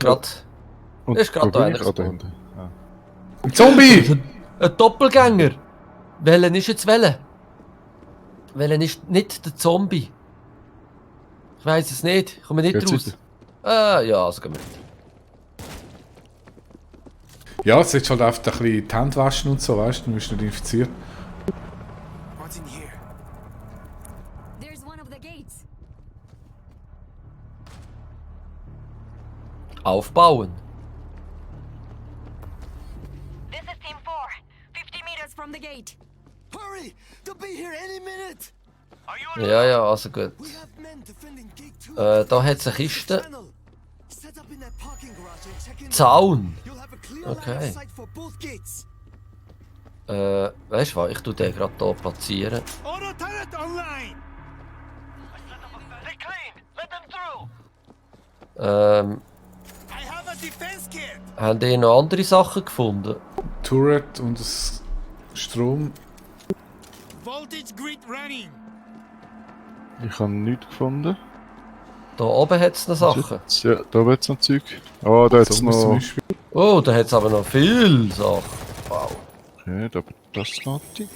gerade... Ist gerade da einer gespawnt. Ein Zombie! Ein Doppelgänger! Welchen ist jetzt welchen? Welchen ist nicht der Zombie? Ich weiss es nicht, ich komme nicht Geht's raus. Ja, also gehen wir nicht. Ja, es ist halt einfach ein bisschen die Hände waschen und so, weißt du, du bist nicht infiziert. What's in here? There's one of the gates. Aufbauen. This is Team 4. 50 meters from the gate. Hurry! They'll be here any minute! Ja, also gut. We have men defending gate 2. Da hat es eine Kiste. Tunnel. Set up in that parking garage and check in. Zaun. You'll have a clear Okay. line of sight for both gates. Weißt du was? Ich tue den gerade hier platzieren. Auto turret online! They're clean. Let them through. I have a defense kit! Haben die noch andere Sachen gefunden? Turret und das Strom. Voltage grid running! Ich habe nichts gefunden. Da oben hat es noch Sachen. Ja, da oben hat es noch Zeug. Oh, da hat es Zombies zum noch... Beispiel. Oh, da hat es aber noch viel Sachen. Wow. Okay, da das lädt ich.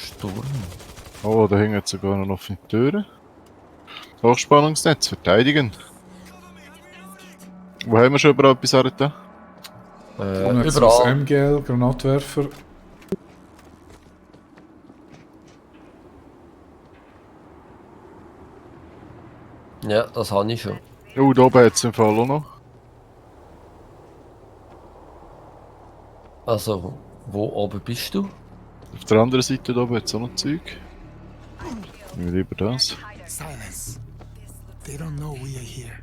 Sturm. Oh, da hängen jetzt sogar noch offene Türen. Hochspannungsnetz, verteidigen. Wo haben wir schon überall etwas Arita? Und jetzt das Überall. MGL, Granatwerfer. Ja, das habe ich schon. Oh, da oben hat es im Fall auch noch. Also, wo oben bist du? Auf der anderen Seite da oben hat es auch noch Zeug. Nehmen wir lieber das. Silence. They don't know we are here.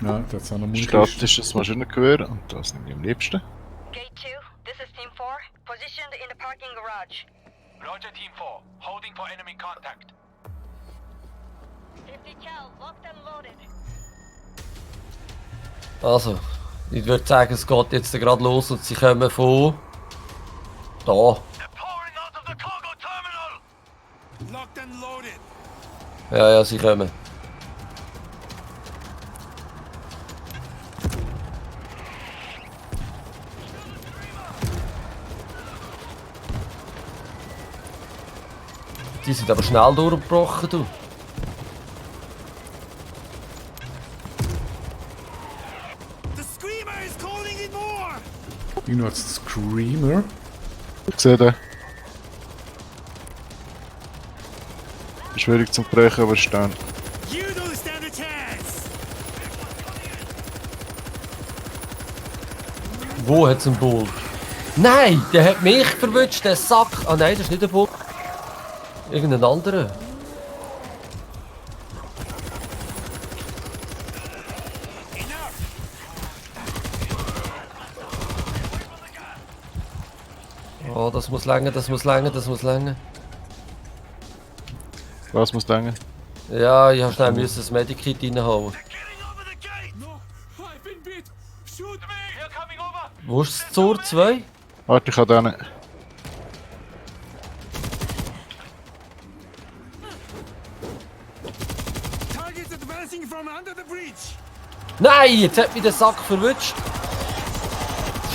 Ja, da hat es auch noch Munition. Statisches Maschinengewehr und das nehme ich am liebsten. Gate 2, this is Team 4. Positioned in the parking garage. Roger, Team 4. Holding for enemy contact. 50 cal, locked and loaded. Also, ich würde sagen, es geht jetzt gerade los und sie kommen von... Da. They're pouring out of the cargo terminal. Locked and loaded! Ja, sie kommen. Die sind aber schnell durchgebrochen, du. The screamer is calling in more! Irgendwo hat es Screamer. Ich sehe den. Schwierig zum Brechen, aber stehen. You don't stand a chance! Wo hat es einen Bull? Nein, der hat mich verwünscht, der Sack. Ah nein, das ist nicht ein Bull. Irgendein anderer. Oh, das muss länger, das muss länger, das muss länger. Was muss denken? Ja, ich habe schnell das Medikit reinhauen. Getting over the gate. No! I've been bit! Shoot me! They're coming over. Wo ist das Zur 2? Warte, ich habe den. Targets advancing from under the bridge! Nein, jetzt hat mich der Sack verwünscht.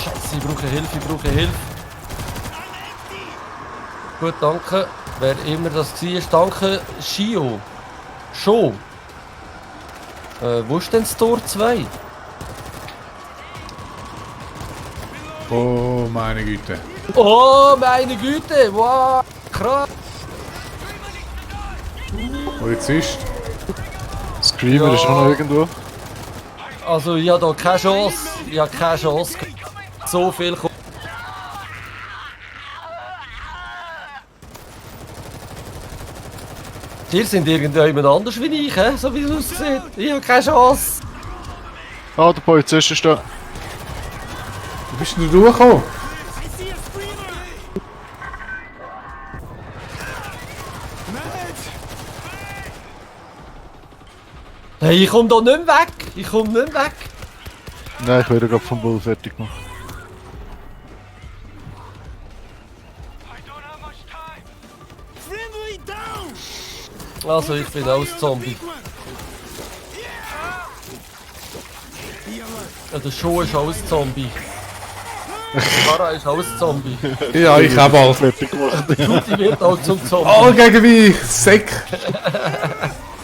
Scheiße, ich brauche Hilfe, ich brauche Hilfe. Gut, danke. Wer immer das war, danke. Shio. Scho. Wo ist denn das Tor 2? Oh, meine Güte. Oh, meine Güte. Wow, krass. Wo jetzt ist? Screamer Ja. ist auch noch irgendwo. Also, ich habe da keine Chance. Ich habe keine Chance. So viel kommt. Ihr sind irgendjemand anders wie ich, he? So wie es aussieht. Ich habe keine Chance. Ah, der Polizist ist da. Wie bist du da durchgekommen? I see a screamer! Meds! Hey, ich komme da nicht mehr weg. Ich komme nicht mehr weg. Nein, ich werde gerade vom Bull fertig gemacht. I don't have much time. Friendly down! Also, ich bin auch ein Zombie. Ja, der Schuh ist auch ein Zombie. Der Mara ist auch ein Zombie. Ja, ich habe auch. Fertig gemacht. Die wird auch zum Zombie. Oh, gegen mich! Sack!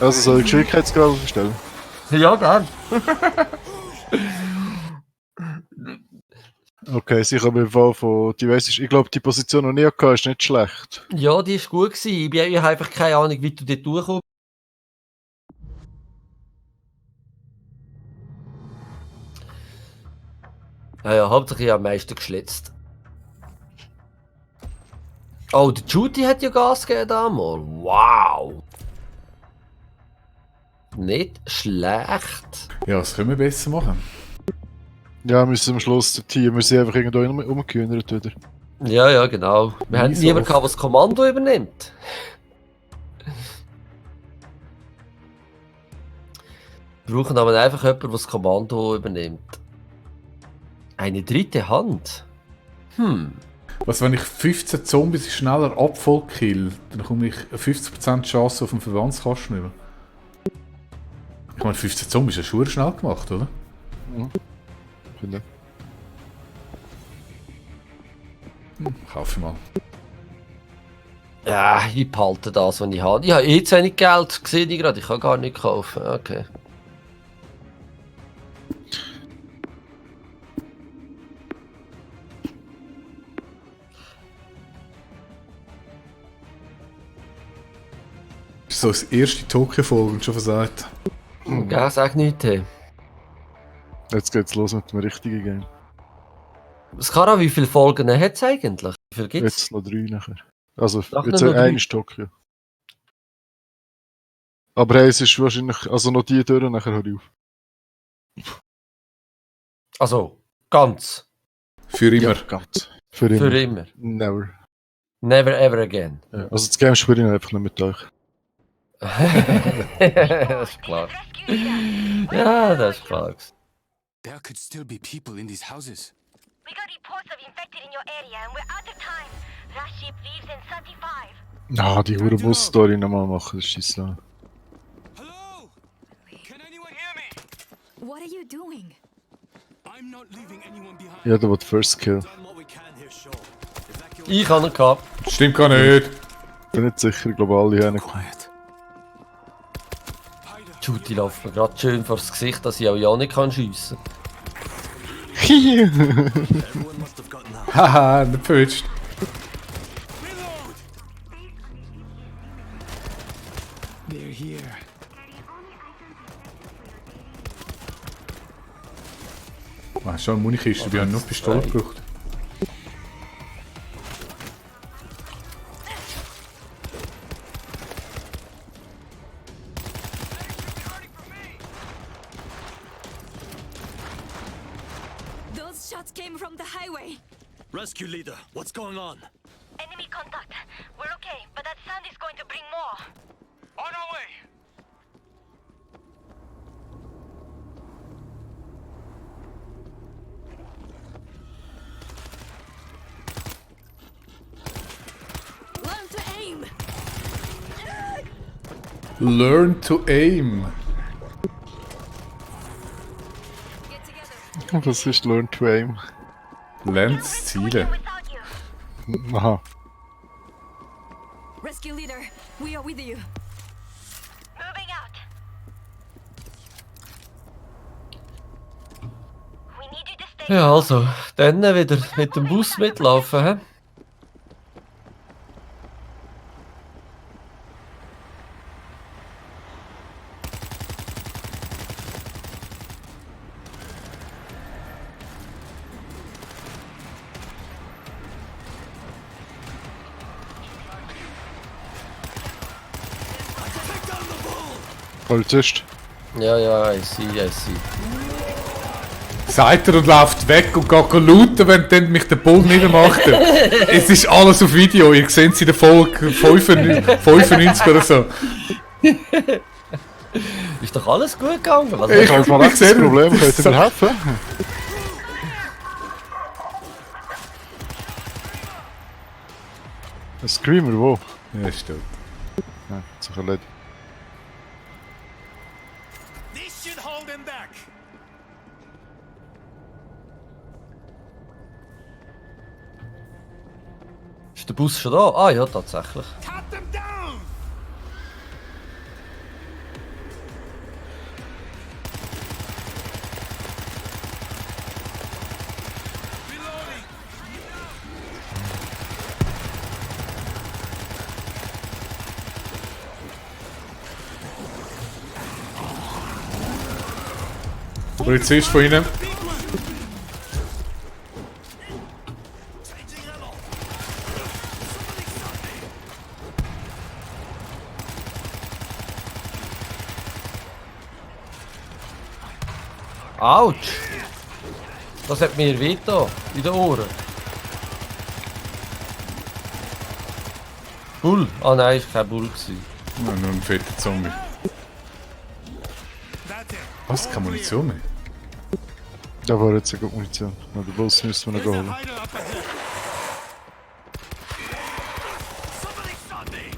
Also soll ich Geschwindigkeitsgrad verstellen? Ja, gern. Okay, sicher im Fall von, ich glaube die Position, die ich hatte, ist nicht schlecht. Ja, die war gut gewesen. Ich habe einfach keine Ahnung, wie du dort durchkommst. Ja, hauptsächlich am meisten geschlitzt. Oh, der Judy hat ja Gas gegeben damals. Wow. Nicht schlecht. Ja, was können wir besser machen? Ja, wir müssen am Schluss das Team, wir sind einfach irgendwo umgekühnert wieder. Ja, ja, genau. Wir haben so niemanden oft. gehabt, der das Kommando übernimmt. Wir brauchen aber einfach jemanden, der das Kommando übernimmt. Eine dritte Hand? Was, wenn ich 15 Zombies schneller abvollkill, dann komme ich 50% Chance auf einen Verbandskasten über. Ich meine, 15 Zombies ist ja schon schnell gemacht, oder? Finde. Kaufe ich mal. Ja, ich behalte das, was ich habe. Ich habe eh zu wenig Geld, sehe ich gerade. Ich kann gar nicht kaufen. Okay. Das ist so das erste Tokio-Folge und schon versagt. Ja, sag nichts. Hey. Jetzt geht's los mit dem richtigen Game. Skara, wie viele Folgen hat es eigentlich? Wie viel gibt's? Jetzt noch 3 nachher. Also, Nachher jetzt noch 3. ein ist Tokio. Aber hey, es ist wahrscheinlich, also noch die durch, nachher hör ich auf. Also, ganz. Für immer. Ja, ganz. Für immer. Für immer. Never. Never ever again. Ja. Also das Game spiele ich einfach nicht mit euch. Das ist klar. Ja, das ist klar. There could still be people in these houses. We got reports of infected in your area and we're out of time. Rashid leaves in 35. Ah, die hure Bus-Story nochmal machen, das ist scheisse. Hello? Can anyone hear me? What are you doing? I'm not leaving anyone behind. Ja, der wird First Kill. Done what we can here, Shaw. Evacuate. Ich habe ihn gehabt. Stimmt gar nicht. Bin nicht sicher, ich glaube alle haben. Quiet. Judy läuft mir gerade schön vors Gesicht, dass ich auch ja nicht schiessen kann. Everyone must have gotten out. Haha, nicht verwünscht. Reload! They're here. Ah, schon eine Munikiste, wir haben nur Pistole gebraucht. Those shots came from the highway. Rescue leader, what's going on? Enemy contact. We're okay, but that sound is going to bring more. On our way! Learn to aim. Learn to aim. Get together. Was ist Learn to Aim? Lernt zu zielen. Without you. Aha. Rescue leader, we are with you. Moving out. We need you to stay. Ja, also, dann wieder mit dem Bus mitlaufen, hä? Polizist. Ja, ja, I see, I see. Sagt er und läuft weg und geht lauten, wenn dann mich der Bull niedermacht. Es ist alles auf Video, ihr seht es in der Folge 95 oder so. Ist doch alles gut gegangen? Was Ich- Falls mal echt das Problem, könnt ihr mir helfen? Ein Screamer, wo? Ja, stimmt. Ja, sich erledigt. should hold him back. Ist der Bus schon da? Ah ja, tatsächlich. Cut them down. Reloading. Polizist von Ihnen. Big one. Changing ammo. Somebody stop me. Autsch! Das hat mir wehgetan, in den Ohren. Bull? Ah nein, ist kein Bull gewesen. Ja, nur ein fetter Zombie. That's it. Was? Keine Munition mehr? Da war jetzt eine gute Munition. Na, den Bus müssen wir noch There's a holen. hider up ahead. Somebody stop me.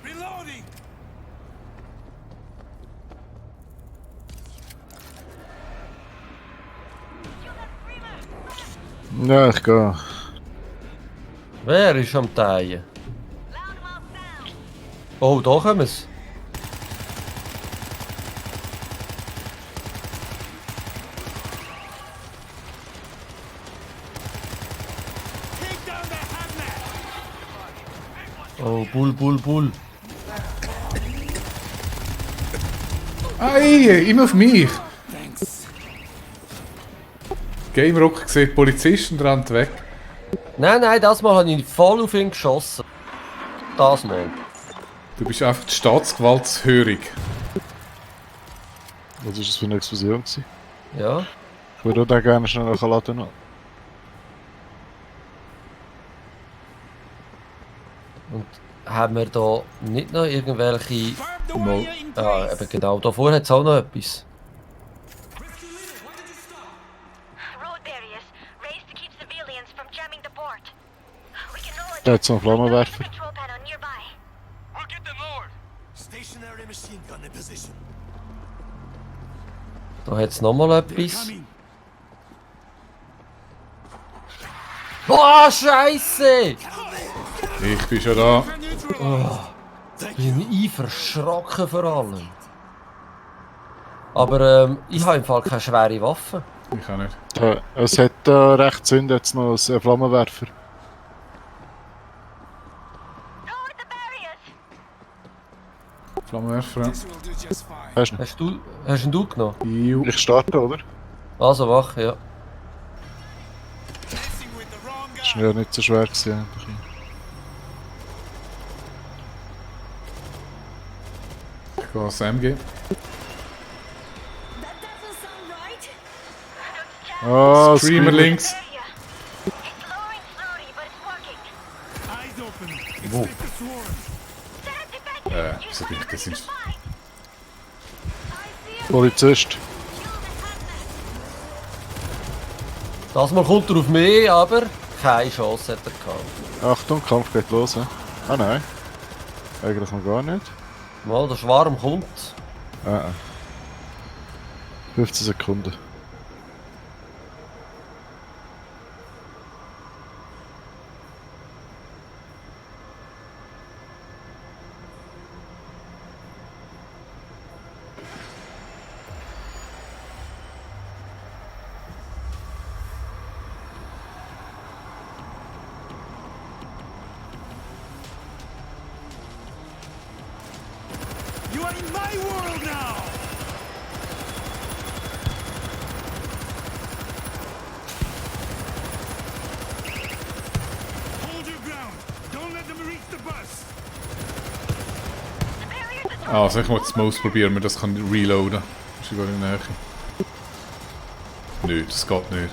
Reloading. Ja, ich gehe. Wer ist am Teilen? Oh, da kommen sie. Take down the hazmat. Oh, Bull, Bull, Bull. Ei, immer auf mich! Thanks. Game Rock sieht Polizisten und rennt weg. Nein, nein, das Mal habe ich voll auf ihn geschossen. Das Mal. Du bist einfach die Staatsgewaltshörig. Was war das für eine Explosion? Gewesen? Ja. Ich würde auch gerne schnell nachladen. Und haben wir da nicht noch irgendwelche... Barbed wire in Ja, place. eben genau. Davor hat es auch noch etwas. Road barriers raised to keep civilians from jamming the port. We can lower Da hat es noch einen Flammenwerfer. control panel nearby. We'll get them lowered. Stationary machine gun in position. Da hat es nochmal They're etwas. coming. Boah, Scheiße! Ich bin schon da. For neutral. Bin ich verschrocken vor allem. Aber ich habe im Fall keine schwere Waffe. Ich auch nicht. Es hat da rechts hinten jetzt noch einen Flammenwerfer. Lower the barriers. Flammenwerfer. This will do just fine. Hast du noch? Hast du genommen? Juh. Ich starte, oder? Also wach, ja. Messing with the wrong Das guy. war ja nicht so schwer gewesen. eigentlich. Ich gehe ans MG. That doesn't sound right. Ah, Streamer links. Area. It's lowering slowly, but it's working. Eyes open. Wo? Expect the swarm. Set defensive. Wieso bin ich das in... Polizist. Das Mal kommt er auf mich, aber keine Chance hat er gehabt. Achtung, Kampf geht los. He? Ah nein. Eigentlich noch gar nicht. Mal, der Schwarm kommt. 15 Sekunden. You are in my world now. Hold your ground. Don't let them reach the bus. Also ich muss jetzt mal ausprobieren, ob man das kann reloaden. Das ist gar nicht in der Nähe. Nö, das geht nicht.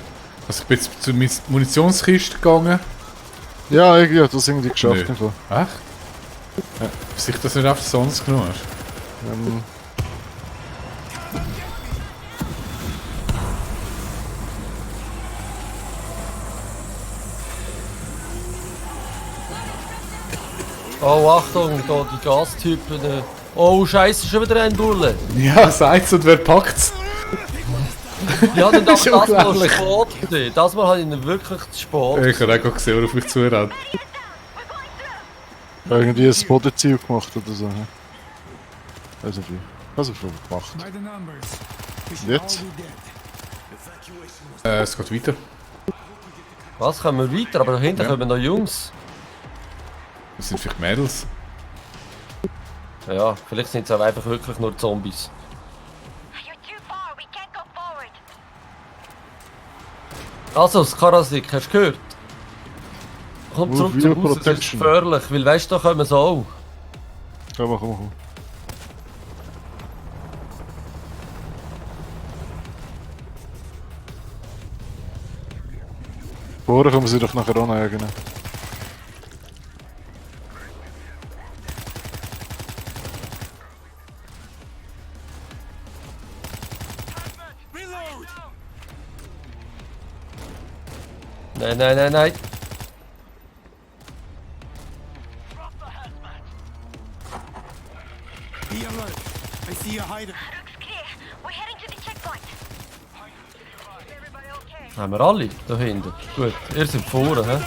Also ich bin jetzt zur Munitionskiste gegangen. Ja, irgendwie hat das irgendwie geschafft. Nö. im Fall. Echt? Ja. Dass ich das nicht einfach sonst genommen hast. Oh, Achtung, da die Gastypen. Oh Scheiße, schon wieder ein Bulle. Ja, sagt's und wer packt's? Ja, dann darf Ist das mal unglaublich. spät gesehen. Das Mal habe ich ihn wirklich zu spät. Ich habe auch gerade gesehen, wer auf mich zurennt. Irgendwie ein Bodenziel gemacht oder so. Ne? Also viel. Also viel gemacht. By the numbers. We should Jetzt? all be dead. Es geht weiter. Was, kommen wir weiter? Aber dahinter Ja. kommen noch Jungs. Das sind vielleicht Mädels. Ja, vielleicht sind es auch einfach wirklich nur Zombies. You're too far. We can't go forward. Also, das Karasik, hast du gehört? Komm zurück View zum Haus, es ist Protection. gefährlich, weil weißt du, da kommen sie auch. Komm. Vorher kommen sie doch nachher auch noch jagen. Reload! Nein. Be alert. I see a hider. Looks clear. We're heading to the checkpoint. Everybody okay? Haben wir alle da hinten? Gut, ihr seid vorne, hä?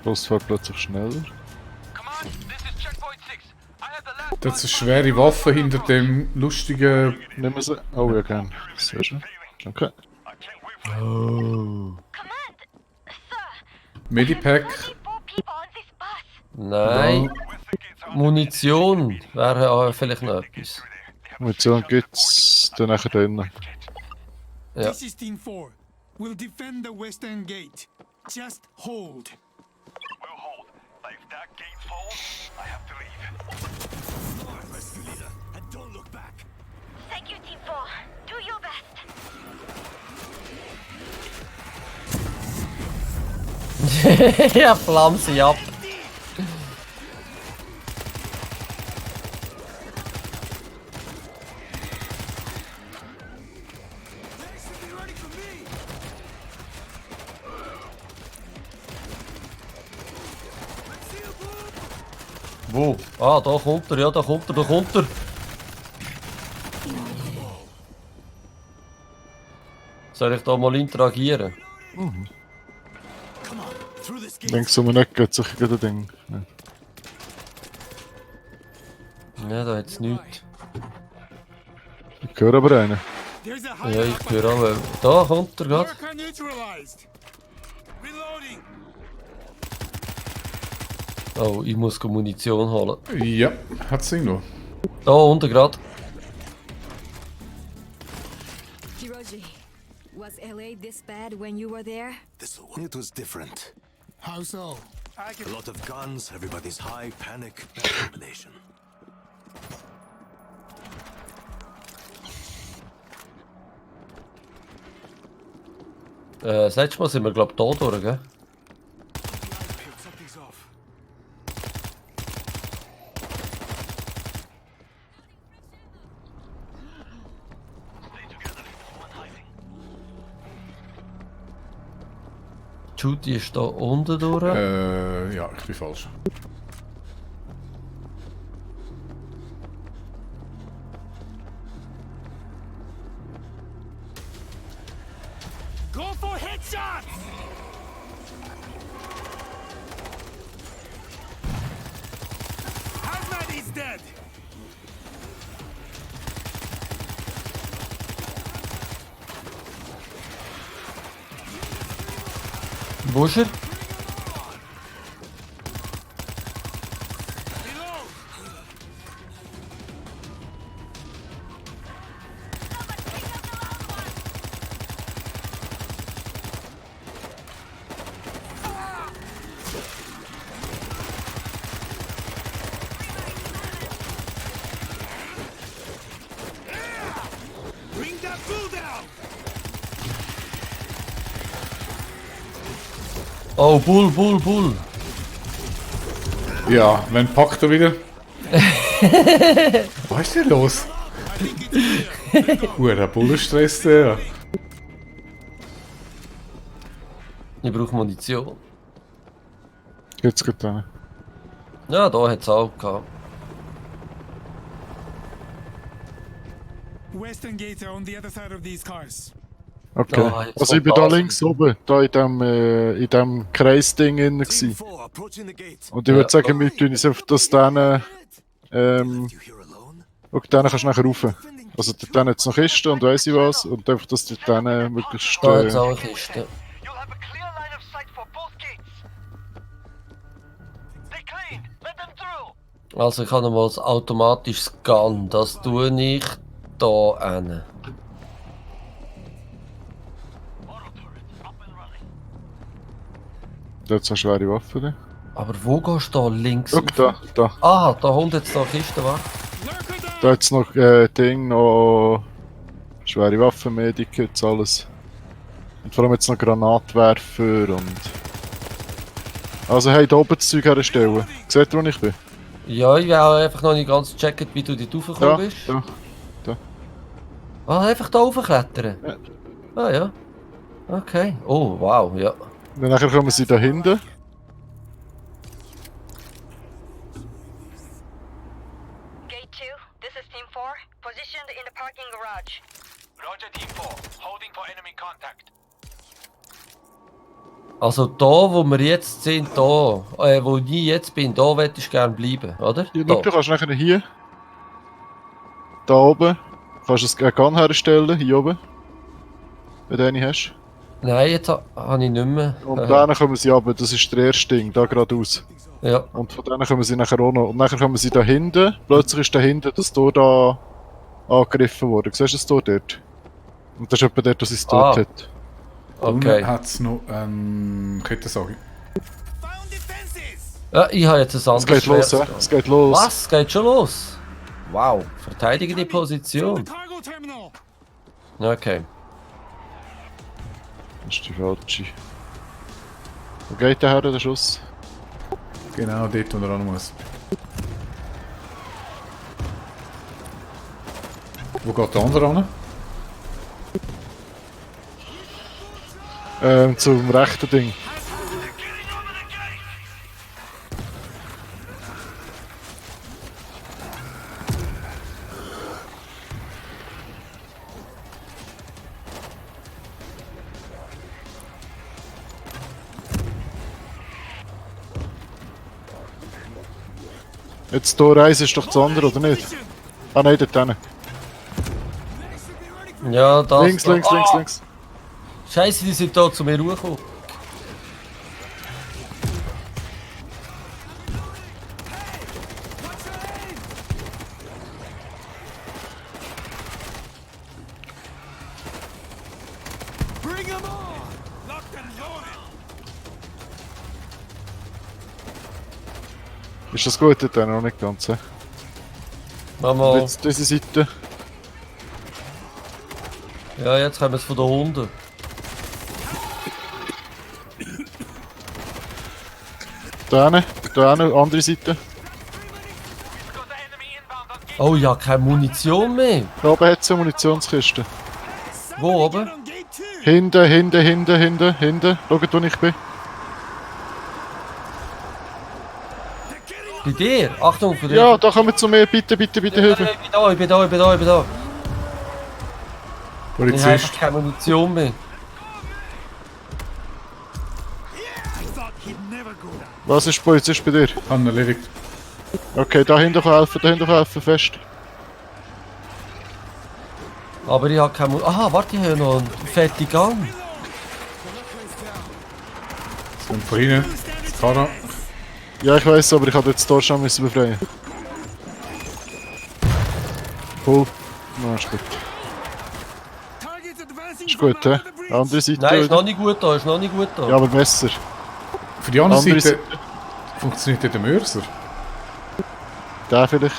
Boss fährt plötzlich schneller. Command, this is checkpoint 6. I have the last Das ist eine schwere Waffe hinter dem lustigen... Nehmen sie. Oh ja, gern. Sehr schön. Okay. I can't wait for Command, sir. Medipack. Only 4 people on this bus. Nein. Munition wäre vielleicht noch etwas. Munition gibt's dann nachher drinnen. Ja. This is Team 4. We'll defend the western gate. Just hold. We'll hold. But if that gate falls, I have to leave. Rescue leader, and don't look back. Thank you, Team 4. Do your best. Ja, flamm sie ab. Wo? Ah, da kommt er, ja, da kommt er. Soll ich da mal interagieren? Come on, through this gate. Links um den Eck geht sich gerade ein Ding. Ja. Ja, da hat's nichts. Ich höre aber einen. There's a Ja, hider. ich höre auch. Da kommt er gerade. Worker neutralized. Reloading. Oh, ich muss Munition holen. Ja, hat's irgendwo. Da unten gerade. Hiroji, was LA this bad when you were there? It was different. How so? A lot of guns, everybody's high, panic, combination. Das letzte Mal sind wir, glaube ich, da durch, gell? Something's off. Judy ist da unten durch. Ja, ich bin falsch. Go for headshots! Hazmat is dead! Wo ist er? Reload! Bring that fool down! Oh, Bull. Ja, wenn packt er wieder. Was ist denn los? Huer Bullenstress der. Ich brauche Munition. Jetzt geht einer. Ja, da hat es auch gehabt. Western gates are on the other side of these cars. Okay. Ah, jetzt Also ich bin kommt da das. links oben, da in dem Kreisding innen Team gsi. 4 approaching the gate. Und ich würde sagen, wir tun uns einfach das denen, You here alone? schau, denen kannst du nachher rauf. Also dort hat es noch Kisten und weiss ich was, und einfach, dass du denen möglichst... Da hat es auch eine Kiste. You'll have a clear line of sight for both gates. They're clean. Let them through. Also ich habe mal das automatisches Gun. Das tue ich da hin. Auto-turrets up and running. Da hat es eine schwere Waffe. Da. Aber wo gehst du da links? Schau, da. Ah, da kommt jetzt da eine Kiste weg. Da hat es noch Ding, noch schwere Waffen, Medikits, alles. Und vor allem jetzt noch Granatwerfer und... Also hey, da oben das Zeug herstellen. Seht ihr, wo ich bin? Ja, ich habe einfach noch nicht ganz gecheckt, wie du dort raufgekommen Da, bist. da. Ah, einfach da raufklettern? Ja. Ah ja. Okay. Oh, wow, ja. Und dann nachher kommen sie da hinten. Gate 2, this is Team 4, positioned in the parking garage. Roger, Team 4. Holding for enemy contact. Also da, wo wir jetzt sind, da, wo ich jetzt bin, da möchte ich gerne bleiben, oder? Ja, schau, du Da. kannst nachher hier. Da oben. Kannst du ein Gun herstellen, hier oben. Wenn du eine hast. Nein, jetzt habe ich nicht mehr. Und dann kommen sie runter, das ist der erste Ding, da geradeaus. Ja. Und von denen kommen sie nachher auch noch. Und nachher kommen sie da hinten. Plötzlich ist da hinten das Tor da angegriffen worden. Siehst du das Tor dort? Und das ist etwa dort, was es dort hat. Okay. Unten hat es noch Kettensage. Found defenses! Ja, ich habe jetzt ein Es anderes geht los, Schwert. hä? Es geht los. Was? Geht schon los? Wow. Verteidige die Through Position. the cargo terminal! Okay. Das ist die falsche. Wo geht der her, der Schuss? Genau dort, wo er ran muss. Wo geht der andere ran? Zum rechten Ding. Jetzt Tor 1 ist doch das andere, oder nicht? Ah nein, dort hinten. Ja, das. Links, da. links, links, links. Scheiße, die sind da zu mir hochgekommen. Bring them on! Locked and loaded! Ist das gut dort hinten? Noch nicht ganz, hä? Und Mama. jetzt diese Seite. Ja, jetzt kommen wir von da unten. Da hinten, andere Seite. We've got the enemy inbound on gate. Oh ja, keine Munition mehr. Da oben hat es eine Munitionskiste. Wo oben? Get on gate 2! Hinten. Schaut, wo ich bin. Bei dir? Achtung, für dich. Ja, da kommen zu mir. Bitte, bitte, bitte, Ja, Hilfe. ich bin da. Ich habe Polizist. einfach keine Munition mehr. I thought he'd never go down. Was ist Polizist bei dir? Haben ihn erledigt. Okay, da hinten helfen, fest. Aber ich habe keine Munition. Aha, warte, ich habe noch einen fetten Gang. Es kommt von hinten. Das Kara. Ja, ich weiß, aber ich hatte jetzt Tor schon müssen befreien. Cool. Na, ist gut. Targets advancing Ist gut, from hä? under the bridge. Andere Seite. Nein, ist wieder. noch nicht gut da, Ja, aber besser. Für die andere Andere Seite funktioniert der Mörser. Der vielleicht.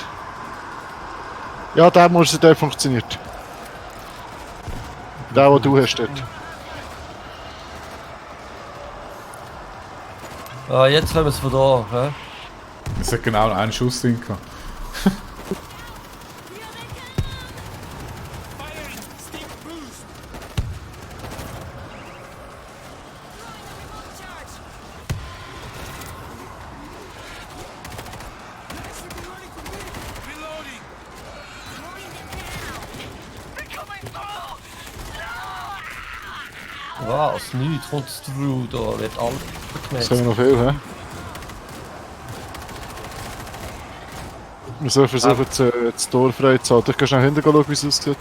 Ja, der funktioniert. Der, den du hast dort. Ah, jetzt kommen sie von da. Hä? Es hat genau einen Schuss drin gehabt. Firing! Steep boost! Was? Nichts kommt through, da wird alles Das haben wir gemessen. noch viel, hä? Wir sollen versuchen, das Tor frei zu halten. Ich kann schnell hinten schauen, wie es aussieht.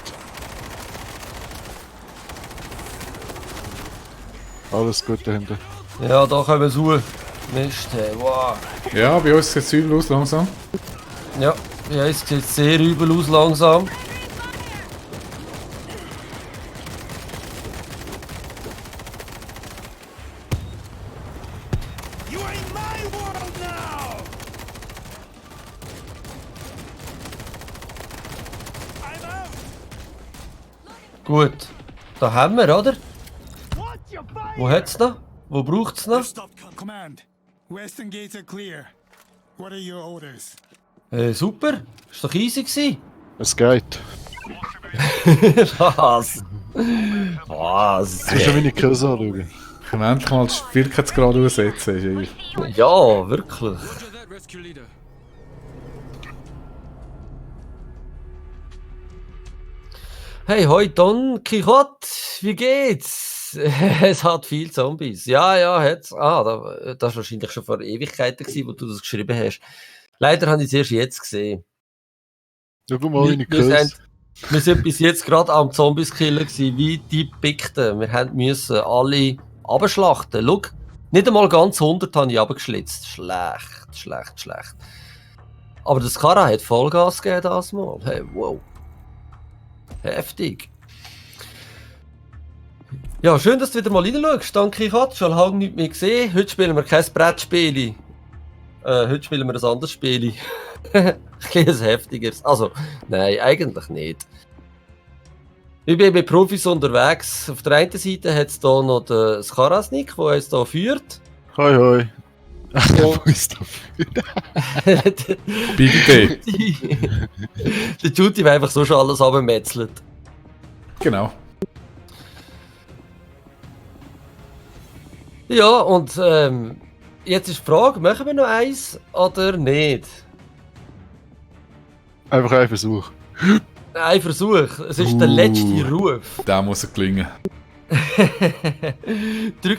Alles gut dahinter. Ja, da können wir suchen. Mist, hey, wow. Ja, bei uns sieht es übel aus langsam. Ja, es sieht sehr übel aus langsam. You are in my world now! I'm out! Gut, da haben wir, oder? Watch your fire! Wo hat's noch? Wo braucht's noch? Stop coming. Command, western gates are clear. What are your orders? Super, ist doch easy gewesen. Es geht. Was? Was? Du musst schon meine Kills anschauen. Ich kann endlich mal die Schwierigkeitsgrad aussetzen. Ist Ja, wirklich. Hey, hoi Don Quixote, wie geht's? Es hat viel Zombies. Ja, hat's. Das war wahrscheinlich schon vor Ewigkeiten gewesen, wo du das geschrieben hast. Leider habe ich es erst jetzt gesehen. Schau mal meine Wir Kills. sind bis jetzt gerade am Zombies killen gewesen, wie die Pickten. Wir müssen alle abschlachten. Schau, nicht einmal ganz 100 habe ich abgeschlitzt. Schlecht. Aber das Kara hat Vollgas gegeben das Mal. Hey, wow. Heftig. Ja, schön, dass du wieder mal reinschaust. Danke, ich hatte schon lange nicht mehr gesehen. Heute spielen wir kein Brettspiel. Heute spielen wir ein anderes Spiel. Ein heftigeres. Also, nein, eigentlich nicht. Ich bin mit Profis unterwegs. Auf der einen Seite hat es hier noch den Skarasnik, der uns hier führt. Hoi. Ja. Wo ist das? Big Day. Der Judy war einfach so schon alles abgemetzelt. Genau. Ja, und jetzt ist die Frage, machen wir noch eins oder nicht? Einfach ein Versuch. Ein Versuch, es ist der letzte Ruf. Der muss gelingen. Drück